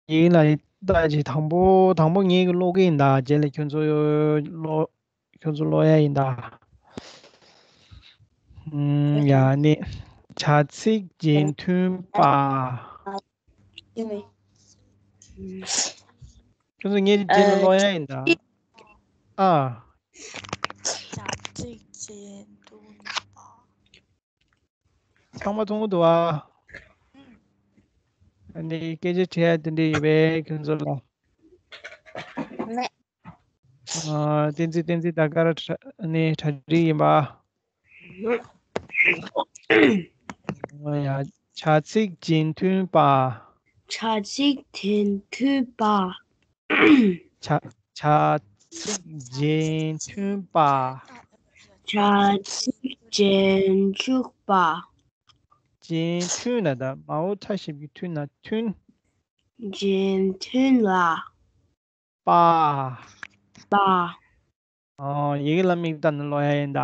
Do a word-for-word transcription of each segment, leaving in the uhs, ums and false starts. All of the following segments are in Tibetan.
ཡིན་ལ་ད་ཅི་དང་པོ་དང་པོ་ངེད་ཀྱི་ཀློག་གི་ཡིན་ད། རྗེས་ལ་ཁྱོད་ཚོ་ཀློག་ཁྱོད་ཚོ་ཀློག་ཡ་ཡིན་ད། ཨུམ། ཡ་ནི། བྱ་ཚིག་རྗེས་མཐུན་པ། ཁྱོད་ཚོ་ངེད་རྗེས་ལ་ཀློག་ཡ་ཡིན་ད། ཨ། བྱ་ཚིག་རྗེས་མཐུན་པ། ཚང་མ་མཐོང་གི་འདུག་ཨ། ཨ་ནི་སྐད་ཆ་དྲི་ཡ་དེ་འདྲ་ཡོད་པས་ཁྱོད་ཚོ་ལ། མེད། ཨ། བསྟན་འཛིན། བསྟན་འཛིན་ད་ག་རང་གྲ་ཨ་ནི་གྲ་སྒྲིག་ཡིན་པ། ཨ་ཡ། བྱ་ཚིག་རྗེས་མཐུན་པ། བྱ་ཚིག་རྗེས་མཐུན་པ། བྱ། བྱ་ཚིག་རྗེས་མཐུན་པ། བྱ་ཚིག་རྗེས་མཐུན་པ། རྗེས་མཐུན་ལ་ད་མའོ་ཁྲ་ཞབས་ཀྱུ་མཐུན་ན་མཐུན། རྗེས་མཐུན་ལ། པ། པ། ཨོ། ཡི་གེ་ལ་མིག་ལྟ་ན་ཀློག་ཡ་ཡིན་ད།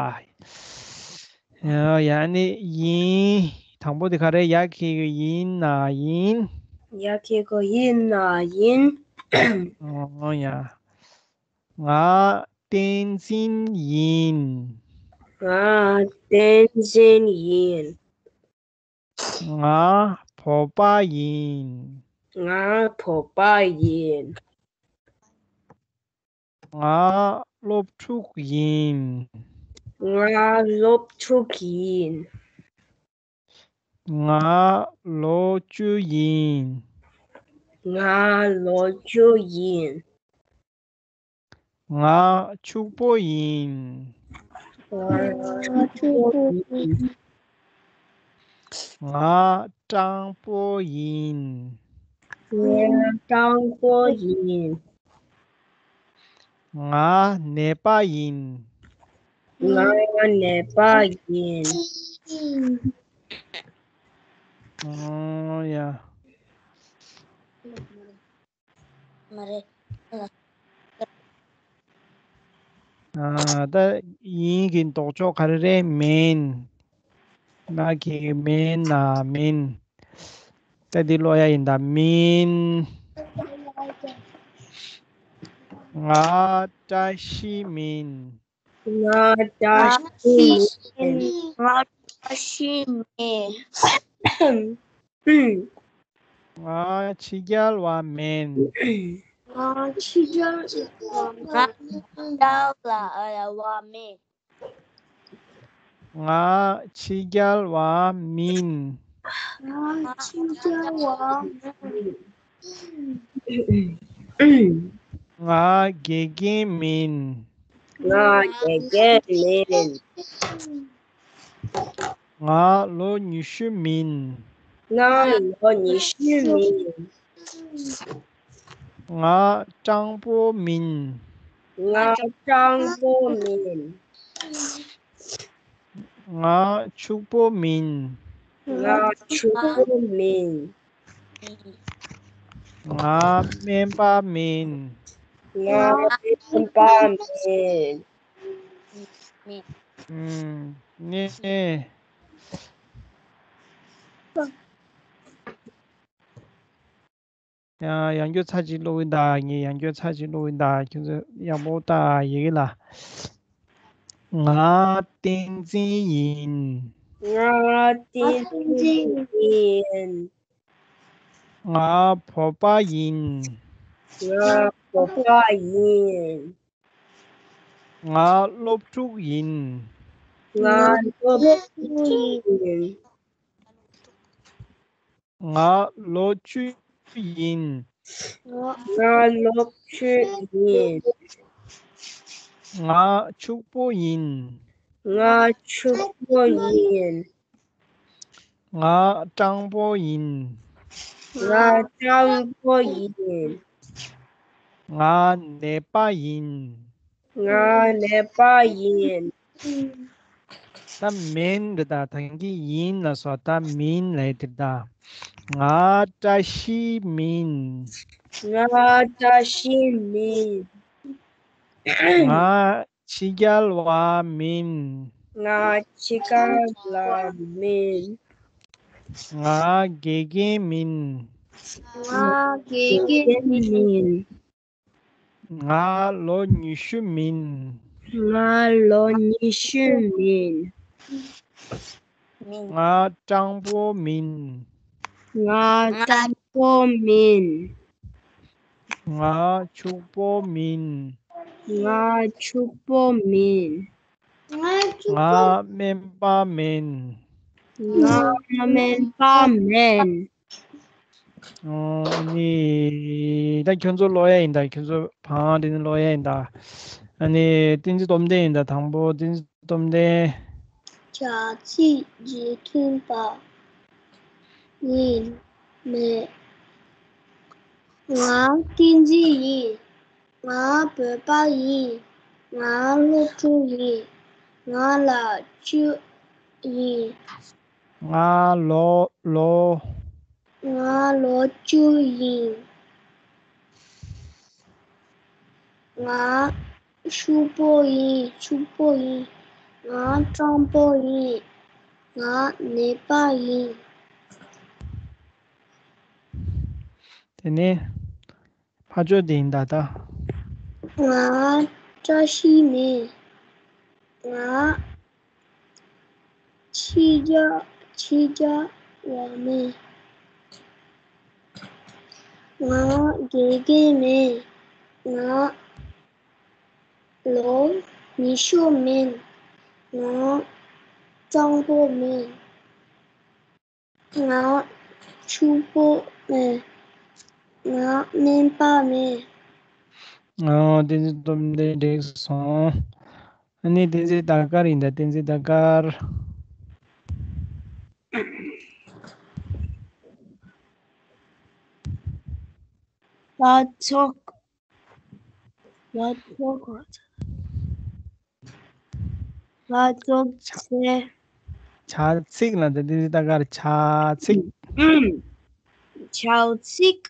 ཡ་ནི་ཡིན། དང་པོ་དེ་ག་རེ། ཡ་གི་གུ་ཡིན་ན་ཡིན། ཡ་གི་གུ་ཡིན་ན་ཡིན། ཨོ་ཡ། ང་བསྟན་འཛིན་ཡིན། ང་བསྟན་འཛིན་ཡིན། ང་བོད་པ་ཡིན། ང་བོད་པ་ཡིན། ང་སློབ་ཕྲུག་ཡིན། ང་སློབ་ཕྲུག་ཡིན། ང་ལོ་བཅུ་ཡིན། ང་ལོ་བཅུ་ཡིན། ང་ཕྱུག་པོ་ཡིན། ང་ཕྱུག་པོ་ཡིན། ང་སྤྲང་པོ་ཡིན། ང་སྤྲང་པོ་ཡིན། ང་ནད་པ་ཡིན། ང་ནད་པ་ཡིན། ཨོ་ཡ། མ་རེད། ཨ། ད་ཡིན་གྱི་ལྡོག་ཕྱོགས་ག་རེ་རེད། མིན། ང་གི་མིན་ན་མིན། ད་འདི་ཀློག་ཡ་ཡིན་ད། མིན། ང་བཀྲ་ཤིས་མིན། ང་བཀྲ་ཤིས་མིན། ང་བཀྲ་ཤིས་མིན། ང་ཕྱི་རྒྱལ་བ་མིན། ང་ཕྱི་རྒྱལ་བ་མིན། ང་ཕྱི་རྒྱལ་བ་མིན། ང་ཕྱི་རྒྱལ་བ་མིན། ང་ཕྱི་རྒྱལ་བ་མིན། ང་དགེ་རྒན་མིན། ང་དགེ་རྒན་མིན། ང་ལོ་ཉི་ཤུ་མིན། ང་ལོ་ཉི་ཤུ་མིན། ང་སྤྲང་པོ་མིན། ང་སྤྲང་པོ་མིན། ང་ཕྱུག་པོ་མིན། ང་ཕྱུག་པོ་མིན། ང་སྨན་པ་མིན། ང་སྨན་པ་མིན། ཨུམ། ནས། ཡང་ཡང་བསྐྱར་ཚར་གཅིག་ཀློག་གི་ཡིན་ད། ངས་ཡང་བསྐྱར་ཚར་གཅིག་ཀློག་གི་ཡིན་ད། ཁྱོད་ཚོ་ཡག་པོ་ལྟ། ཡི་གེ་ལ། ང་བསྟན་འཛིན་ཡིན། ང་བསྟན་འཛིན་ཡིན། ང་བོད་པ་ཡིན། ང་བོད་པ་ཡིན། ང་སློབ་ཕྲུག་ཡིན། ང་སློབ་ཕྲུག་ཡིན། ང་ལོ་བཅུ་ཡིན། ང་ལོ་བཅུ་ཡིན། ང་ཕྱུག་པོ་ཡིན། ང་ཕྱུག་པོ་ཡིན། ང་སྤྲང་པོ་ཡིན། ང་སྤྲང་པོ་ཡིན། ང་ནད་པ་ཡིན། ང་ནད་པ་ཡིན། ད་མིན་རེད་ད། ད་གིན་ཡིན་ལ་སོགས། ད་མིན་ལ་དེ་ད། ང་བཀྲ་ཤིས་མིན། ང་བཀྲ་ཤིས་མིན། ང་ཕྱི་རྒྱལ་བ་མིན། ང་ཕྱི་རྒྱལ་བ་མིན། ང་དགེ་རྒན་མིན། ང་དགེ་རྒན་མིན། ང་ལོ་ཉི་ཤུ་མིན། ང་ལོ་ཉི་ཤུ་མིན། ང་སྤྲང་པོ་མིན། ང་སྤྲང་པོ་མིན། ང་ཕྱུག་པོ་མིན། ང་ཕྱུག་པོ་མིན། ང་སྨན་པ་མིན། ང་སྨན་པ་མིན། ཨོ་ནི། ད་ཁྱོད་ཚོ་ཀློག་ཡ་ཡིན་ད། ཁྱོད་ཚོ་བང་དེ་ནི་ཀློག་ཡ་ཡིན་ད། ཨ་ནི་བསྟན་འཛིན་སྟོབས་ལྡན་ཡིན་ད། དང་པོ་བསྟན་འཛིན་སྟོབས་ལྡན། བྱ་ཚིག་རྗེས་མཐུན་པ་ཡིན་མེད། ང་བསྟན་འཛིན་ཡིན། ང་བོད་པ་ཡིན། ང་སློབ་ཕྲུག་ཡིན། ང་ལོ་བཅུ་ཡིན། ང་ལོ་ལོ། ང་ལོ་བཅུ་ཡིན། ང་ཕྱུག་པོ་ཡིན། ཕྱུག་པོ་ཡིན། ང་སྤྲང་པོ་ཡིན། ང་ནད་པ་ཡིན། དེ་ནས་ཕ་ཇོ་དེ་ཡིན་ད་ད། ང་བཀྲ་ཤིས་མེད། ང་ཕྱི་རྒྱལ་ཕྱི་རྒྱལ་བ་མེད། ང་དགེ་རྒན་མེད། ང་ལོ་ཉི་ཤུ་མིན། ང་སྤྲང་པོ་མིན། ང་ཕྱུག་པོ་མིན། ང་སྨན་པ་མིན། ཨོ་བསྟན་འཛིན་སྟོབས་ལྡན་འགྲིག་སོང་། ཨ་ནི་བསྟན་འཛིན་ཟླ་དཀར་ཡིན་ད། བསྟན་འཛིན་ཟླ་དཀར། ལྷ་ཚོགས། ལྷ་ཚོགས། ལྷ་ཚོགས་ཚེ། བྱ་ཚིག་ལ་ད་བསྟན་འཛིན་ཟླ་དཀར། བྱ་ཚིག་བྱ་ཚིག་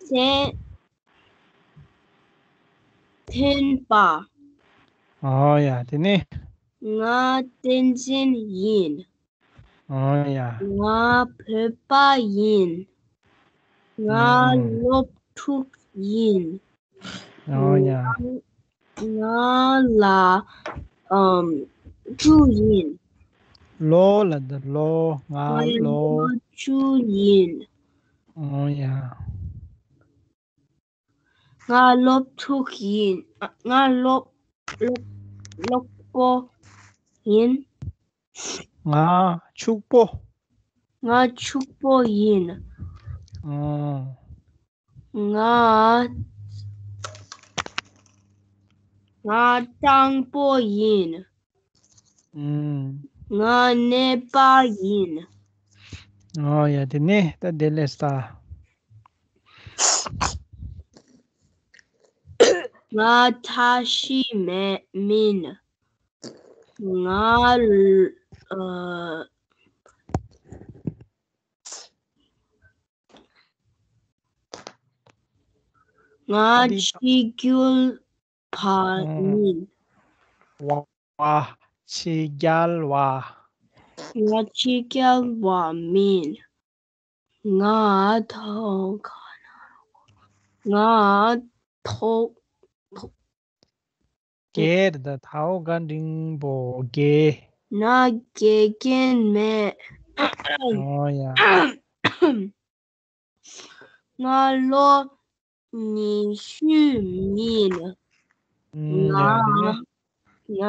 ཚེ་མཐུན་པ། ཨོ་ཡ། དེ་ནས། ང་བསྟན་འཛིན་ཡིན། ཨོ་ཡ། ང་བོད་པ་ཡིན། ང་ཨང་། སློབ་ཕྲུག་ཡིན། ཨོ་ཡ། ང་ང་ལ་ཨམ་བཅུ་ཡིན། ལོ་ལ་ད་ལོ། ང་ང་ལོ། ལོ་བཅུ་ཡིན། ཨོ་ཡ། ང་སློབ་ཕྲུག་ཡིན། ང་སློབ་སློབ་སློབ་པོ་ཡིན། ང་ཕྱུག་པོ། ང་ཕྱུག་པོ་ཡིན། ཨོ། ང་ང་སྤྲང་པོ་ཡིན། ཨུམ། ང་ནད་པ་ཡིན། ཨོ་ཡ། དེ་ནས་ད་དེ་ལས་ས། ང་བཀྲ་ཤིས་མེད་མིན། ང་ལ་ཨ། ང་ཕྱི་རྒྱལ་བ་ཡིན། བ། ཕྱི་རྒྱལ་བ། ང་ཕྱི་རྒྱལ་བ་མིན། ང་ཐོག་ང་ཐོག་རྒྱལ་ད་ཐའོ་ག་འགྲེང་བུ་རྒྱལ། ང་དགེ་རྒན་མེད། ཨོ་ཡ། ང་ལོ་ཉི་ཤུ་མིན། ཨུམ། ང་ཡ་དེ་ནས། ང་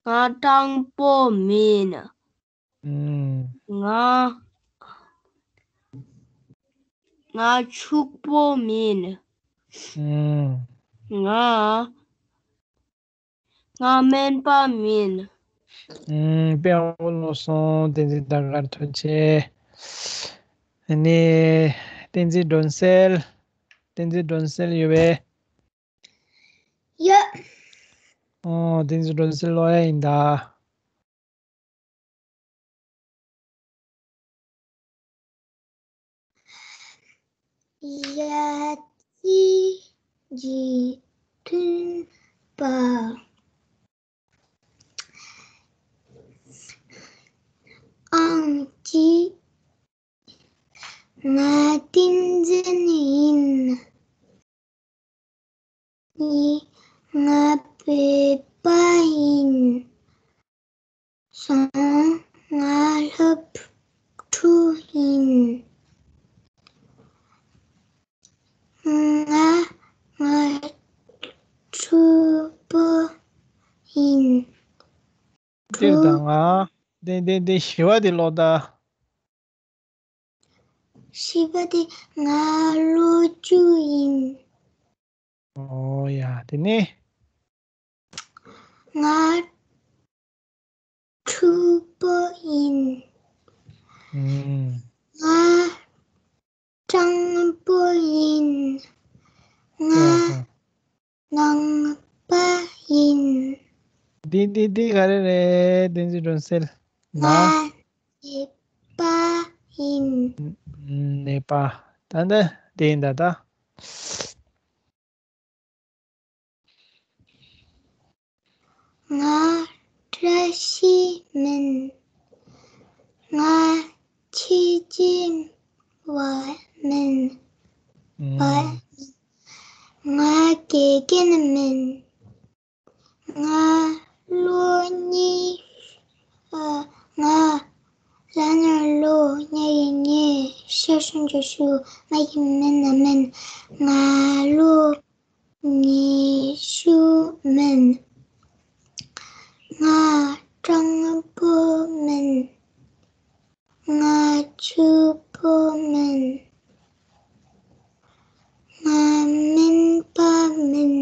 ང་སྤྲང་པོ་མིན། ཨུམ། ང་ང་ཕྱུག་པོ་མིན། ཨུམ། ང་ང་སྨན་པ་མིན། ཨུམ། དཔེ་ཡག་པོ་ཀློག་སོང་། བསྟན་འཛིན་ཟླ་དཀར་ཐུགས་རྗེ་ཆེ། ཨ་ནི་བསྟན་འཛིན་སྒྲོན་གསལ། བསྟན་འཛིན་སྒྲོན་གསལ་ཡོད་པས། ཡོད། ཨོ། བསྟན་འཛིན་སྒྲོན་གསལ་ཀློག་ཡ་ཡིན་ད། བྱ་ཚིག་རྗེས་མཐུན་པ། ཨང་གཅིག་ང་བསྟན་འཛིན་ཡིན། ཡིན། ང་བོད་པ་ཡིན། སོང་། ང་སློབ་ཕྲུག་ཡིན། ང་ང་ཕྲུ་གུ་ཡིན། སྤྱིར་བཏང་ང་། དེ་དེ་དེ་བཞི་བ་དེ་ཀློག་ད། བཞི་པ་དེ་ང་ལོ་བཅུ་ཡིན། ཨོ་ཡ། དེ་ནས། ང་ཕྲུ་གུ་ཡིན། ཨུམ། ང་སྤྲང་པོ་ཡིན། ང་ཨ་ཧ། ནང་པ་ཡིན། འདི་འདི་འདི་ག་རེ་རེད། བསྟན་འཛིན་སྒྲོན་གསལ། ང་ནང་ནང་པ་ཡིན། ནང་པ། ད་འདི་འདི་ཡིན་ད་ད། ང་བཀྲ་ཤིས་མིན། ང་ཁྱི་སྐྱེས་པ་མིན། པ། ཨུམ། ང་དགེ་རྒན་མིན། ང་ལོ་གཉིས། ཨ། ང་ལ་ན་ལོ་ཉེ་ཡིན། ངས་ཤ་ཞུ་འཇུ་ཞུ་མ་ཡིན་མིན་ན་མིན། ང་ལོ་ཉི་ཤུ་མིན། ང་སྤྲང་པོ་མིན། ང་ཕྱུག་པོ་མིན། ང་སྨན་པ་མིན།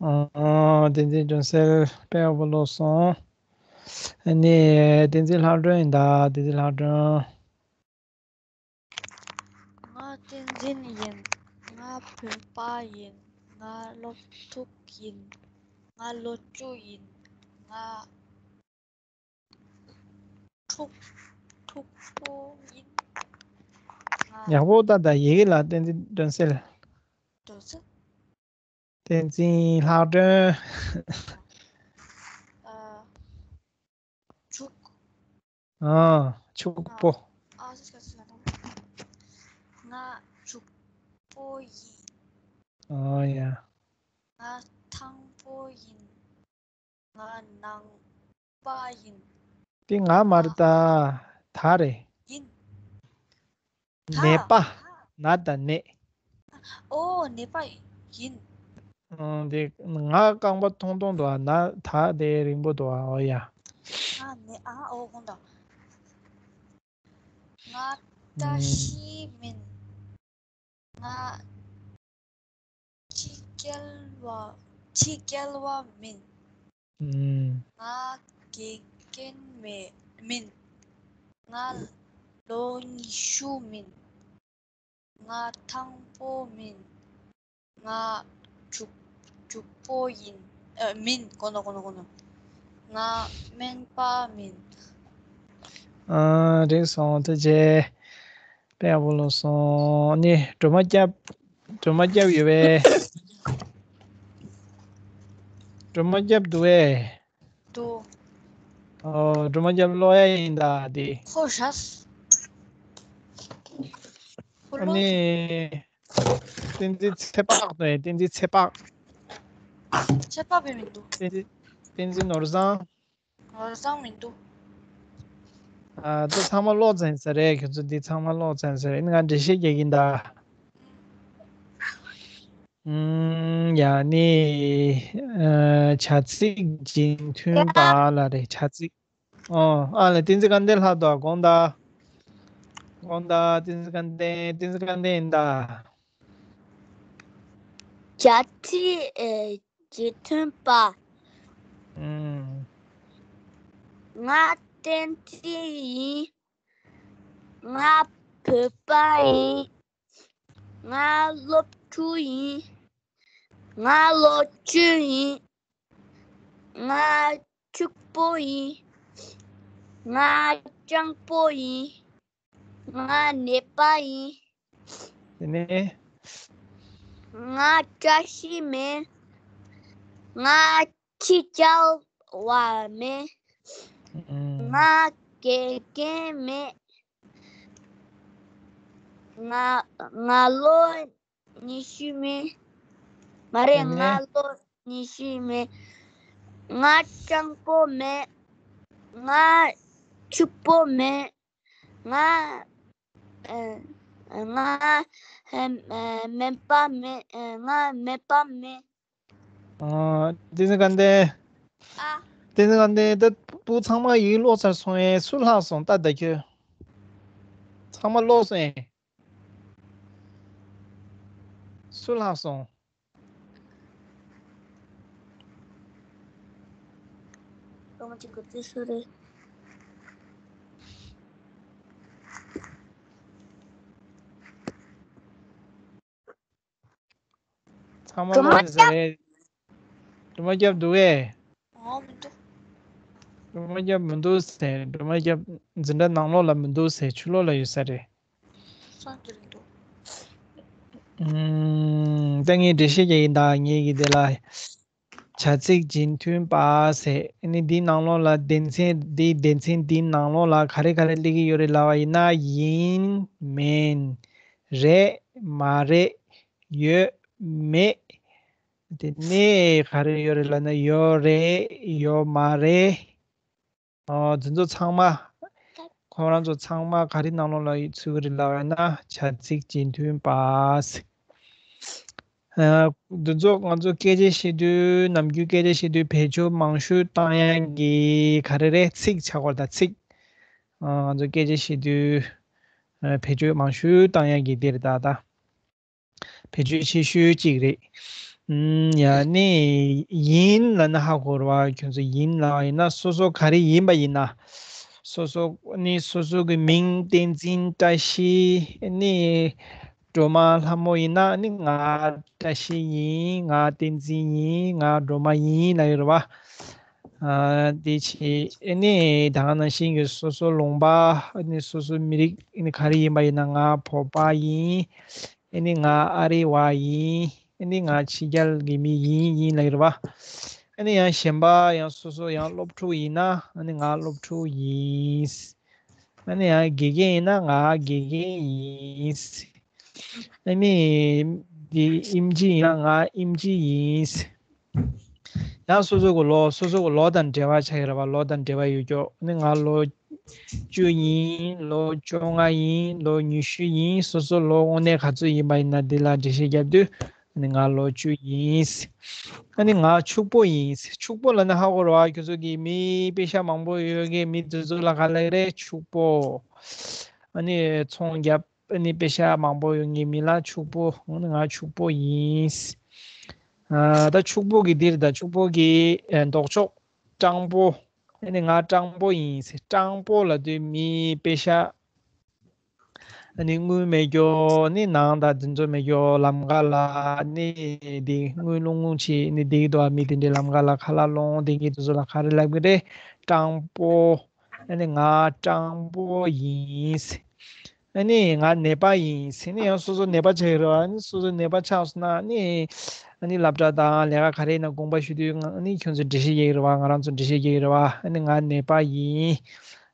ཨ། བསྟན་འཛིན་སྒྲོན་གསལ་དཔེ་ཡག་པོ་ཀློག་སོང་། ཨ་ནི་བསྟན་འཛིན་ལྷ་སྒྲོན་ཡིན་ད། བསྟན་འཛིན་ལྷ་སྒྲོན། ང་བསྟན་འཛིན་ཡིན། ང་བོད་པ་ཡིན། ང་སློབ་ཕྲུག་ཡིན། ང་ལོ་བཅུ་ཡིན། ང་ཕྲུག་ཕྲུག་པོ་ཡིན། ང་ཡག་པོ་ལྟ་ད། ཡི་གེ་ལ་བསྟན་འཛིན་སྒྲོན་གསལ། སྒྲོན་གསལ། བསྟན་འཛིན་ལྷ་སྒྲོན། ཨ། ཕྱུག་ཨ། ཕྱུག་པོ། ཨ། ཨ། སི་ཀ་སི་ལ་ང་ཕྱུག་པོ་ཡིན། ཨ་ཡ། ང་ཐང་པོ་ཡིན། ང་ནང་པ་ཡིན། དེ་ང་མ་རེད་ད། ད་རེད། ཡིན། ད། ནད་པ། ན་ད་ནད། ཨོ། ནད་པ་ཡིན། ཨང་། དེ་ང་རྐང་པ་ཐུང་ཐུང་འདུག་ཨ། ན་ད་དེ་རིང་པོ་འདུག་ཨ། ཨོ་ཡ། ང་ནད། ཨ། ཨོ་ཧོང་ད། ང་བཀྲ་ཤིས་མིན། ང་ཕྱི་རྒྱལ་བ། ཕྱི་རྒྱལ་བ་མིན། ཨུམ། ང་དགེ་རྒན་མེ་མིན། ང་ལོ་ཉི་ཤུ་མིན། ང་ཐང་པོ་མིན། ང་ཕྱུག་ཕྱུག་པོ་ཡིན། ཨ། མིན། གོ་ནོ་གོ་ནོ་གོ་ནོ། ང་སྨན་པ་མིན། ཨ། འགྲིག་སོང་། ཐུགས་རྗེ་ཆེ། དཔེ་ཡག་པོ་ཀློག་སོང་། ནི་སྒྲོལ་མ་སྐྱབས། སྒྲོལ་མ་སྐྱབས་ཡོད་པས། སྒྲོལ་མ་སྐྱབས་འདུག་པས། འདུག་ཨོ། སྒྲོལ་མ་སྐྱབས་ཀློག་ཡ་ཡིན་ད་དེ། ཁོ་ཤ། ཁོ་ཨ་ནི། བསྟན་འཛིན་ཚེ་དཔག་དང་། བསྟན་འཛིན་ཚེ་དཔག་ཚེ་དཔག་པའི་མི་འདུག་བསྟན་འཛིན། བསྟན་འཛིན་ནོར་བཟང་། ནོར་བཟང་མི་འདུག་ཨ། ད་ཚང་མ་ཀློག་ཚར་ཡིན་ས་རེད། ཁྱོད་ཚོ་འདི་ཚང་མ་ཀློག་ཚར་ཡིན་ས་རེད། ང་འགྲེལ་བཤད་རྒྱག་གིན་ད། ཨུམ། ཡ་ནི། ཨ། བྱ་ཚིག་རྗེས་མཐུན་པ་ལ་རེད། བྱ་ཚིག་ཨོ། ཨ་ལས། བསྟན་འཛིན་སྐལ་ལྡན་ལྷག་འདུག་དགོངས་དག་དགོངས་དག་བསྟན་འཛིན་སྐལ་ལྡན། བསྟན་འཛིན་སྐལ་ལྡན་ཡིན་ད། བྱ་ཚིག་ཨེ། རྗེས་མཐུན་པ། ཨུམ། ང་བསྟན་འཛིན་ཡིན། ང་བོད་པ་ཡིན། ང་སློབ་ཕྲུག་ཡིན། ང་ལོ་བཅུ་ཡིན། ང་ཕྱུག་པོ་ཡིན། ང་སྤྱང་པོ་ཡིན། ང་ནད་པ་ཡིན། དེ་ནས། ང་བཀྲ་ཤིས་མེད། ང་ཕྱི་རྒྱལ་བ་མེད། ཨུམ། ང་དགེ་རྒན་མེད། ང་ང་ལོ་ཉི་ཤུ་མིན། མ་རེད། ཨ་ནི། ང་ལོ་ཉི་ཤུ་མིན། ང་སྤྲང་པོ་མིན། ང་ཕྱུག་པོ་མིན། ང་ཨ་ང་ཨ་མེད་པ་མིན། ང་མེད་པ་མིན། ཨ། བསྟན་འཛིན་དགའ་ལྡན། ཨ། བསྟན་འཛིན་དགའ་ལྡན། ད་སྤུ་གུ་ཚང་མ་ཡིག་ཀློག་ཚར་སོང་ཨེ། སུ་ལྷག་སོང་ད་ད་ཁྱོད། ཚང་མ་ཀློག་སོང་ཨེ། སུ་ལྷག་སོང་། སློབ་མ་གཅིག་གི་རྩིས་སུ་རེད། ཚང་མ་སྒྲོལ་མ་ཀློག་ཡོད་ས་རེད། སྒྲོལ་མ་སྐྱབས་འདུག་གས། ཨོ་མི་འདུག་སྒྲོལ་མ་སྐྱབས་མི་འདུག་ཟེར། སྒྲོལ་མ་སྐྱབས་འཛིན་གྲྭ་ནང་ལོགས་ལ་མི་འདུག་ཟེར། ཕྱི་ལོགས་ལ་ཡོད་ས་རེད། ས་འདི་ལ་འདུག་ཨུམ། ད་ངས་འགྲེལ་བཤད་རྒྱག་གི་ཡིན་ད། ངས་ཀྱི་དེ་ལ། བྱ་ཚིག་རྗེས་མཐུན་པ་ཟེར། ཨ་ནི་འདིའི་ནང་ལོགས་ལ་སྡེ་ཚན་འདི། སྡེ་ཚན་འདིའི་ནང་ལོགས་ལ་ག་རེ་ག་རེ་སླེབས་ཀྱི་ཡོད་རེད་ལབ་པ་ཡིན་ན། ཡིན། མིན། རེད། མ་རེད། ཡོད། མེད། དེ་ནས་ག་རེ་ཡོད་རེད་ལབ་ན། ཡོད་རེད། ཡོད་མ་རེད། ཨོ། འདི་ཚོ་ཚང་མ། ཁོང་རང་ཚོ་ཚང་མ་ག་རེ་ནང་ལོགས་ལ་ཚུད་ཀྱི་རེད་ལབ་ན། བྱ་ཚིག་རྗེས་མཐུན་པ་ཟེར། ཨ། འདི་ཚོ་ང་ཚོ་སྐད་ཆ་བཤད་དུས། ནམ་རྒྱུན་སྐད་ཆ་བཤད་དུས་བེད་སྤྱོད་མང་ཤོས་བཏང་ཡག་གི་ག་རེ་རེད། ཚིག་ཆགས་པ་དང་། ཚིག་ཨ། ང་ཚོ་སྐད་ཆ་བཤད་དུས། ཨ། བེད་སྤྱོད་མང་ཤོས་བཏང་ཡག་གི་འདི་རེད་ད་ད། བེད་སྤྱོད་ཆེ་ཤོས་གཅིག་རེད། ཨུམ། ཡ་ནི། ཡིན་ལབ་ན་ཧ་གོ་རེད་པ། ཁྱོད་ཚོ་ཡིན་ལབ་པ་ཡིན་ན། སོ་སོ་ག་རེ་ཡིན་པ་ཡིན་ན། སོ་སོ་ནི། སོ་སོ་གི་མིང་། བསྟན་འཛིན། བཀྲ་ཤིས། ནི་སྒྲོལ་མ་ལྷ་མོ་ཡིན་ན་ནི། ང་བཀྲ་ཤིས་ཡིན། ང་བསྟན་འཛིན་ཡིན། ང་སྒྲོལ་མ་ཡིན་ལབ་ཡོད་རེད་པ། ཨ། དེ་བྱས་ནི་ད་ག་ནང་བཞིན་གྱི་སོ་སོ་ལུང་པ། ནི་སོ་སོ་མི་རིགས་ནི་ག་རེ་ཡིན་པ་ཡིན་ན། ང་བོད་པ་ཡིན། ཨ་ནི་ང་ཨ་རི་བ་ཡིན། ཨ་ནི་ང་ཕྱི་རྒྱལ་གྱི་མི་ཡིན། ཡིན་ལབ་ཀྱི་རེད་པ། ཨ་ནི་ཡང་གཞན་པ་ཡང་སོ་སོ་ཡང་སློབ་ཕྲུག་ཡིན་ན། ཨ་ནི་ང་སློབ་ཕྲུག་ཡིན། ཨ་ནི་ཡང་དགེ་རྒན་ཡིན་ན། ང་དགེ་རྒན་ཡིན། ཨ་ནི་འདི་ཨེམ་ཆི་ཡིན་ན། ང་ཨེམ་ཆི་ཡིན། ཡང་སོ་སོ་གི་ལོ། སོ་སོ་གི་ལོ་དང་འབྲེལ་བ་ཆགས་ཀྱི་རེད་པ། ལོ་དང་འབྲེལ་བ་ཡོད་ཀྱོག་ནི་ང་ལོ་བཅུ་ཡིན། ལོ་བཅོ་ལྔ་ཡིན། ལོ་ཉི་ཤུ་ཡིན། སོ་སོ་ལོ་དངོས་གནས་ག་ཚོད་ཡིན་པ་ཡིན་ན། འདི་ལ་འགྲེལ་བཤད་རྒྱབ་དུས་ནི་ང་ལོ་བཅུ་ཡིན། ཨ་ནི་ང་ཕྱུག་པོ་ཡིན། ཕྱུག་པོ་ལབ་ན་ཧ་གོ་རེད་པ། ཁྱོད་ཚོ་གི་མི་པེ་ཤག་མང་པོ་ཡོད་མཁན་མི་དེ་ཚོ་ལ་ག་ལབ་རེད། ཕྱུག་པོ། ཨ་ནི་ཚོང་རྒྱབ། ཨ་ནི་པེ་ཤག་མང་པོ་ཡོད་མཁན་མི་ལ་ཕྱུག་པོ། ཨ་ནི་ང་ཕྱུག་པོ་ཡིན། ཨ། ད་ཕྱུག་པོ་གི་འདིར། ད་ཕྱུག་པོ་གི་ཨ་ལྡོག་ཕྱོགས། སྤྲང་པོ། ཨ་ནི་ང་སྤྲང་པོ་ཡིན། སྤྲང་པོ་ལབ་དུས་མི་པེ་ཤག་ཨ་ནི་དངུལ་མེད་ཀྱོག་ནི་ནང་དང་འདི་ཚོ་མེད་ཀྱོག་ལམ་ཁ་ལ་ནི་འདི་དངུལ་ལོང་ལོང་བྱེད་ནི་བསྡད་ཀྱི་འདུག་པ། མི་དེ་འདྲའི་ལམ་ཁ་ལ་ཁ་ལག་སློང་བསྡད་མཁན་དེ་ཚོ་ལ་ག་རེ་ལབ་ཀྱི་རེད། སྤྲང་པོ། ཨ་ནི་ང་སྤྲང་པོ་ཡིན། ཨ་ནི་ང་ནད་པ་ཡིན། ཨ་ནི་ཡང་སོ་སོ་ནད་པ་ཆགས་ཀྱི་རེད་པ། ཨ་ནི་སོ་སོ་ནད་པ་ཆགས་སོང་ན་ཨ་ནི། ཨ་ནི་སློབ་གྲྭ་དང་ལས་ཀ་ག་རེ་ཡིན་ན་དགོངས་པ་ཞུ་དུས། ཨ་ནི་ཁྱོད་ཚོ་འགྲེལ་བཤད་རྒྱག་གི་རེད་པ། ང་རང་ཚོ་འགྲེལ་བཤད་རྒྱག་གི་རེད་པ། ཨ་ནི་ང་ནད་པ་ཡིན།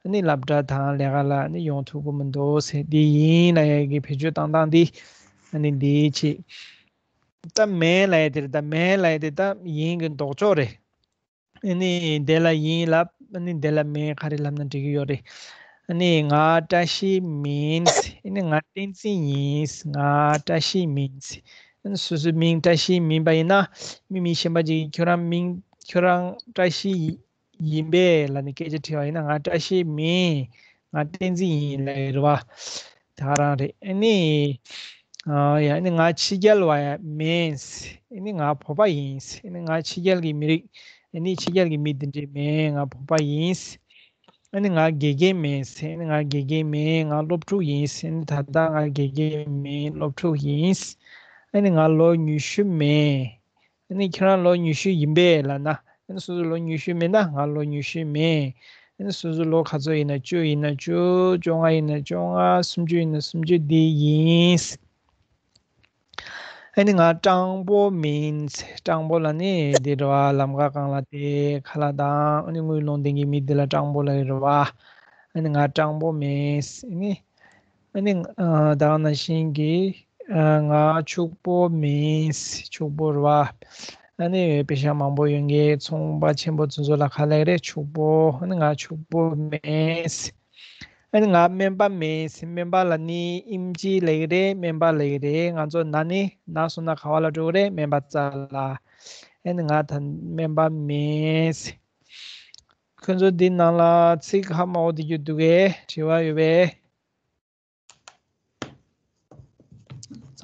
ཨ་ནི་སློབ་གྲྭ་དང་ལས་ཀ་ལ་ཨ་ནི་ཡོང་ཐུབ་ཀྱི་མི་འདུག་ཟེར། འདི་ཡིན་ལབ་ཡག་གི་བེད་སྤྱོད་བཏང་སྟངས་འདི། ཨ་ནི་འདི་བྱེད། ད་མེད་ལབ་ཡག་དེ་རེད། ད་མེད་ལབ་ཡག་དེ་ད་ཡིན་གྱི་ལྡོག་ཕྱོགས་རེད། ཨ་ནི་དེ་ལ་ཡིན་ལབ། ཨ་ནི་དེ་ལ་མེད། ག་རེ་ལབ་ན་འགྲིག་གི་ཡོད་རེད། ཨ་ནི་ང་བཀྲ་ཤིས་མིན། ཨ་ནི་ང་བསྟན་འཛིན་ཡིན། ང་བཀྲ་ཤིས་མིན། ཨ་ནི་སོ་སོའི་མིང་བཀྲ་ཤིས་མིན་པ་ཡིན་ན། མི་མི་གཞན་པ་ཅིག་གིས་ཁྱོད་རང་མིང་། ཁྱོད་རང་བཀྲ་ཤིས་ཡིན་པས་ལབ་ནས་སྐད་ཆ་དྲིས་པ་ཡིན་ན། ང་བཀྲ་ཤིས་མིན། ང་བསྟན་འཛིན་ཡིན་ལབ་ཡོད་རེད་པ། ད་ག་རང་རེད། ཨ་ནི། ཨ། ཡ། ཨ་ནི་ང་ཕྱི་རྒྱལ་བ་ཡ་མིན། ཨ་ནི་ང་བོད་པ་ཡིན། ཨ་ནི་ང་ཕྱི་རྒྱལ་གྱི་མི་རིགས། ཨ་ནི་ཕྱི་རྒྱལ་གྱི་མི་དེ་འདྲས་མིན། ང་བོད་པ་ཡིན། ཨ་ནི་ང་དགེ་རྒན་མིན། ཨ་ནི་ང་དགེ་རྒན་མིན། ང་སློབ་ཕྲུག་ཡིན། ཨ་ནི་ད་ལྟ་ང་དགེ་རྒན་མིན། སློབ་ཕྲུག་ཡིན། ཨ་ནི་ང་ལོ་ཉི་ཤུ་མིན། ཨ་ནི་ཁྱེད་རང་ལོ་ཉི་ཤུ་ཡིན་པས་ལབ་ན། ཨ་ནི་སོ་སོ་ལོ་ཉི་ཤུ་མིན་ན། ང་ལོ་ཉི་ཤུ་མིན། ཨ་ནི་སོ་སོ་ལོ་ག་ཚོད་ཡིན་ན། བཅུ་ཡིན་ན་བཅུ། བཅོ་ལྔ་ཡིན་ན་བཅོ་ལྔ། སུམ་ཅུ་ཡིན་ན་སུམ་ཅུ། འདི་ཡིན། ཨ་ནི་ང་སྤྲང་པོ་མིན། སྤྲང་པོ་ལབ་ནི་འདི་རེད་པ། ལམ་ཁ་སྒང་ལ་དེ་ཁ་ལག་དང་ཨ་ནི་དངུལ་སློང་བསྡད་མཁན་མི་འདི་ལ་སྤྲང་པོ་ལབ་ཀྱི་རེད་པ། ཨ་ནི་ང་སྤྲང་པོ་མིན། ཨ་ནི། ཨ་ནི་ཨ་ད་ག་ནང་བཞིན་གྱི་ཨ་ང་ཕྱུག་པོ་མིན། ཕྱུག་པོ་རེད་བ། ཨ་ནི་པེ་ཤག་མང་པོ་ཡོད་མཁན་ཚོང་པ་ཆེན་པོ་ཚོ་ཚོ་ལ་ག་ལབ་རེད། ཕྱུག་པོ། ཨ་ནི་ང་ཕྱུག་པོ་མིན། ཨ་ནི་ང་སྨན་པ་མིན། སྨན་པ་ལབ་ནི་ཨིན་ཇི་ལབ་ཀྱི་རེད། སྨན་པ་ལབ་ཀྱི་རེད། ང་ཚོ་ན་ནི་ན་སོང་ན་ག་བ་ལ་འགྲོ་གི་རེད། སྨན་པ་རྩ་ལ། ཨ་ནི་ང་ད་སྨན་པ་མིན། ཁྱོད་ཚོ་འདི་ནང་ལ་ཚིག་ཧ་མ་གོ་དེ་རྒྱུ་འདུག་གས། དྲི་བ་ཡོད་པས།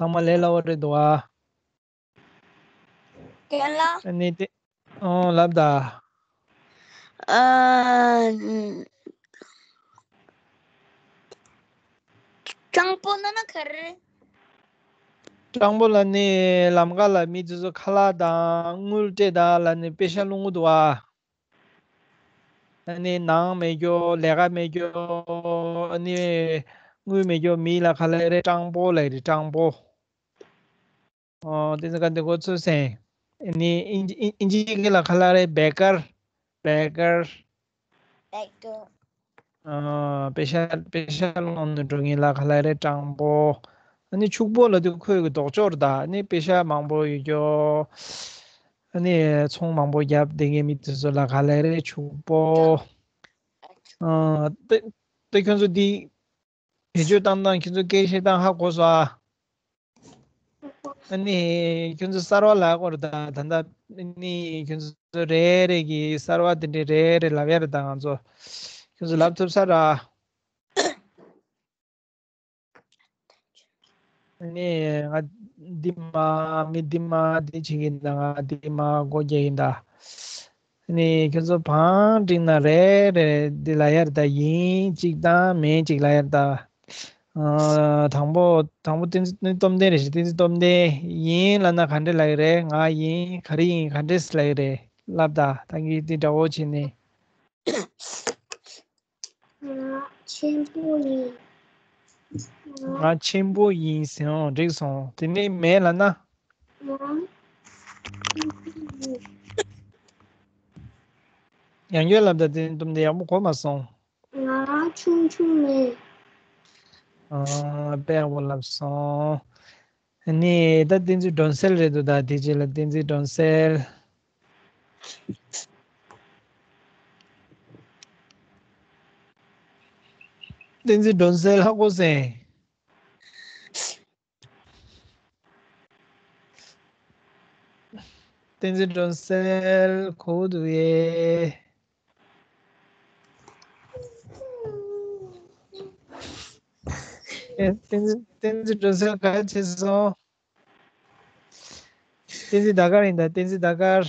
ཚང་མ་ལས་སླ་བོ་རེད་འདུག་ཨ། རྒན་ལགས། ཨ་ནི་དེ། ཨོ་ལབ་ད། ཨ། སྤྲང་པོ་ན་ན་ག་རེ། སྤྲང་པོ་ལ་ནི་ལམ་ཁ་ལ་མི་དེ་ཚོ་ཁ་ལག་དང་དངུལ་སྤྲད་ད་ལ་ནི་པེ་ཤག་སློང་གི་འདུག་ཨ། ཨ་ནི་ནང་མེད་རྒྱུ། ལས་ཀ་མེད་རྒྱུ། ཨ་ནི་དངུལ་མེད་རྒྱུ་མི་ལ་ག་ལབ་རེད། སྤྲང་པོ་ལབ་རེད། སྤྲང་པོ། ཨོ་དེ་ཚོ་ག་འདི་གོ་ཚུལ་སེང་། ཨ་ནི་ཨིན་ཇི་ཨིན་ཨིན་ཇི་སྐད་ལ་ག་ལབ་རེད། བེ་ཀར། བེ་ཀར། བེ་ཀར། ཨ་པེ་ཤག་པེ་ཤག་སློང་ནས་འགྲོ་མཁན་ལ་ག་ལབ་རེད། སྤྲང་པོ། ཨ་ནི་ཕྱུག་པོ་ལབ་དུས་ཁོས་གི་ལྡོག་ཕྱོགས་རེད་ད། ཨ་ནི་པེ་ཤག་མང་པོ་ཡོད་རྒྱུ། ཨ་ནི་ཚོང་མང་པོ་བརྒྱབ་བསྡད་མཁན་མི་དེ་ཚོ་ལ་ག་ལབ་རེད། ཕྱུག་པོ། ཨ་ཏེ་ཏེ་ཁྱོད་ཚོ་འདི་བེད་སྤྱོད་བཏང་སྟངས། ཁྱོད་ཚོ་སྐད་བཤད་སྟངས་ཧ་གོ་སོང་ཨ། ཨ་ནི་ཁྱོད་ཚོ་གསར་བ་ལབ་དགོས་རེད་ད། ད་ལྟ་ཨ་ནི་ཁྱོད་ཚོ་རེ་རེ་གིས་གསར་བ་དེ་འདྲས་རེ་རེ་ལབ་ཡ་རེད་ད། ང་ཚོ་ཁྱོད་ཚོ་ལབ་ཐུབ་ས་ར། ཨ་ནི་ང་འདི་མ་མི་འདི་མ་འདི་བྱེད་ཀྱི་ཡིན་ད། ང་འདི་མ་སྒོ་རྒྱག་གི་ཡིན་ད། ཨ་ནི་ཁྱོད་ཚོ་བང་བསྒྲིགས་ན་རེ་རེ་འདི་ལབ་ཡ་རེད་ད། ཡིན་གཅིག་དང་མིན་གཅིག་ལབ་ཡ་རེད་ད། ཨ་དང་པོ་དང་པོ་བསྟན་འཛིན་སྟོབས་ལྡན་རེད་ཤག་བསྟན་འཛིན་སྟོབས་ལྡན། ཡིན་ལབ་ན་ག་འདྲས་ལབ་ཀྱི་རེད། ང་ཡིན་ག་རེ་ཡིན་ག་འདྲས་ལབ་ཀྱི་རེད། ལབ་ད། ད་གིན་འདི་འདྲ་བོ་བྱས་ནས། ང་ཆེན་པོ་ཡིན། ང་ཆེན་པོ་ཡིན་ཟེར། འོང་། འགྲིག་སོང་། དེ་ནས་མེད་ལབ་ན། ང་ཡང་བསྐྱར་ལབ་ད། དེ་དུམ་དེ་ཡག་པོ་གོ་མ་སོང་། ང་ཆུང་ཆུང་མེད། ཨ་དཔེ་ཡག་པོ་ལབ་སོང་། ཨ་ནི་ད་བསྟན་འཛིན་སྒྲོན་གསལ་རེད་འདུག་ད་དེ་རྗེས་ལ་བསྟན་འཛིན་སྒྲོན་གསལ། བསྟན་འཛིན་སྒྲོན་གསལ་ཧ་གོ་སོང་། བསྟན་འཛིན་སྒྲོན་གསལ་གོ་འདུག་ཡེ། བསྟན་འཛིན་བསྟན་འཛིན་སྒྲོན་གསལ་ག་རེ་བྱས་སོང་། བསྟན་འཛིན་ཟླ་དཀར་ཡིན་ད། བསྟན་འཛིན་ཟླ་དཀར།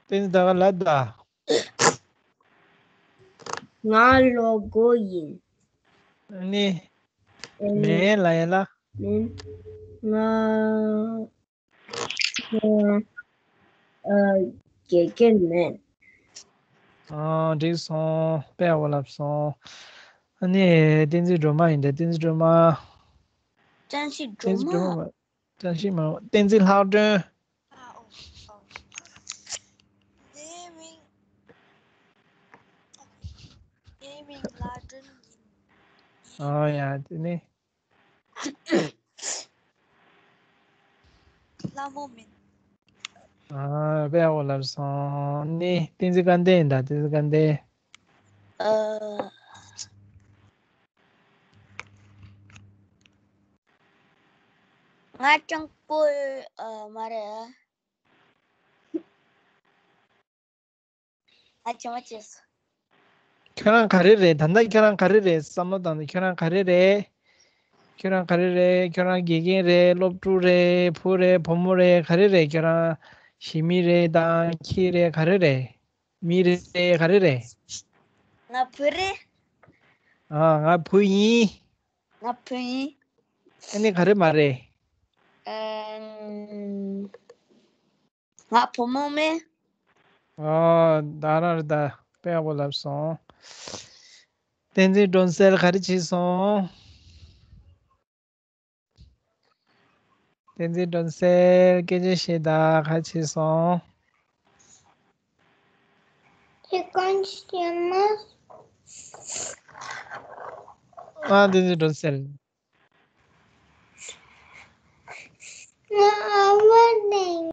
བསྟན་འཛིན་ཟླ་དཀར་ལབ་ད། ང་ལོ་དགུ་ཡིན། ནི། ཨ་ནི། མེད་ལབ་ཡ་ལ། མིན། ང་། ང་། ཨ། དགེ་རྒན་མེད། ཨ། འགྲིག་སོང་། དཔེ་ཡག་པོ་ལབ་སོང་། ཨ་ནི་བསྟན་འཛིན་སྒྲོལ་མ་ཡིན་ད། བསྟན་འཛིན་སྒྲོལ་མ། བསྟན་འཛིན་སྒྲོལ་མ། བསྟན་འཛིན་སྒྲོལ་མ། བསྟན་འཛིན་ལྷག་སྒྲོན། ཨ། ཨོ། ཨོ། དེའི་མིང་། དེའི་མིང་ལྷག་སྒྲོན་ཡིན། ཨ་ཡ། དེ་ནི། ལྷ་མོ་མིན། ཨ། དཔེ་ཡག་པོ་ལབ་སོང་། ནི་བསྟན་འཛིན་སྐལ་ལྡན་ཡིན་ད། བསྟན་འཛིན་སྐལ་ལྡན། ཨ། ང་སྤྲང་པོ། ཨ། མ་རེད། ཨ་ཅེ་མ་ཅེས། ཁྱོད་རང་ག་རེ་རེད། ད་ལྟ་ཁྱོད་རང་ག་རེ་རེད། བསམ་བློ་བཏང་ནས་ཁྱོད་རང་ག་རེ་རེད། ཁྱོད་རང་ག་རེ་རེད། ཁྱོད་རང་དགེ་རྒན་རེད། སློབ་ཕྲུག་རེད། བུ་རེད། བུ་མོ་རེད། ག་རེ་རེད། ཁྱོད་རང་ཞི་མི་རེད་དང་ཁྱི་རེད། ག་རེ་རེད། མི་རེད། ག་རེ་རེད། ང་བུ་རེད། ཨ། ང་བུ་ཡིན། ང་བུ་ཡིན། ཨ་ནི་ག་རེ་མ་རེད། ཨམ། ང་བུ་མོ་མིན། ཨོ། ད་རང་རེད་ད། དཔེ་ཡག་པོ་ལབ་སོང་། བསྟན་འཛིན་སྒྲོན་གསལ་ག་རེ་བྱས་སོང་། བསྟན་འཛིན་སྒྲོན་གསལ་སྐད་ཆ་བཤད་དང་། ཁ་ཕྱེ་སོང་། ཁྱེད་གང་བཤད་མ། ཨ། བསྟན་འཛིན་སྒྲོན་གསལ། ང་ཨ་བ་ནས།